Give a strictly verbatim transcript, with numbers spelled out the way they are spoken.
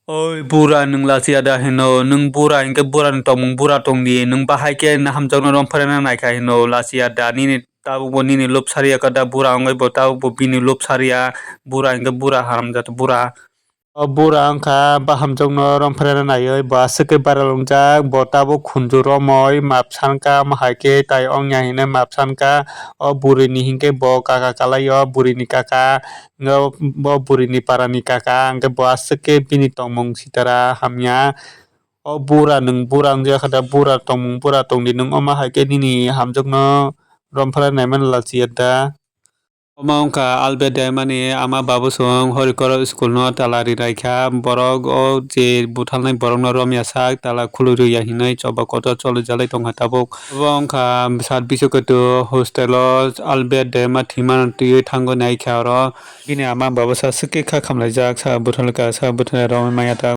Oi bura, nwng lachiya da hino? Nwng bura hinkhe burani tongmung bura tongdi. Nwng bahai khe hamjakno romphraina naikha hino, lachiya da? Nini tabukbo nini lobsariya kha da bura wngwi? Bo tabukbo bini lobsariya. Bura hinkhe bura, haramjada bura. O bura wngkha bahamjakno romphraina naiwi, bo aswk khe viral wngjak. Bo tabuk khunju romwi map sankha, omo hai khe tai wngya hinwi map sankha. O burini hinkhe bo kaka kalaio, burini kaka. Hwnkhe o, o burini parani kaka, hwnkhe bo aswk khe bini tongmung sitara hamya. O bura, nwng bura wngya kha da, bura tongmung bura tongdi, nwng omo hai khe nini hamjakno romphra naimano lachiya da? Omo wngkha Albert Debbarmani ama babosong Horikoro school no tala ri raikha, borok o je buthalnai borokno romya sak tala khulwi rwya hinwi choba kotor choli jalai tongkha tabuk. Obo wngkha sat bisu kutu hostel o Albert Debbarma thwimano twiwi thangwi naikha oro. Bini ama baba sa swkhe kha khamlaijak, sa bwtharlwkha, sa bwtharlai romwi maya ta.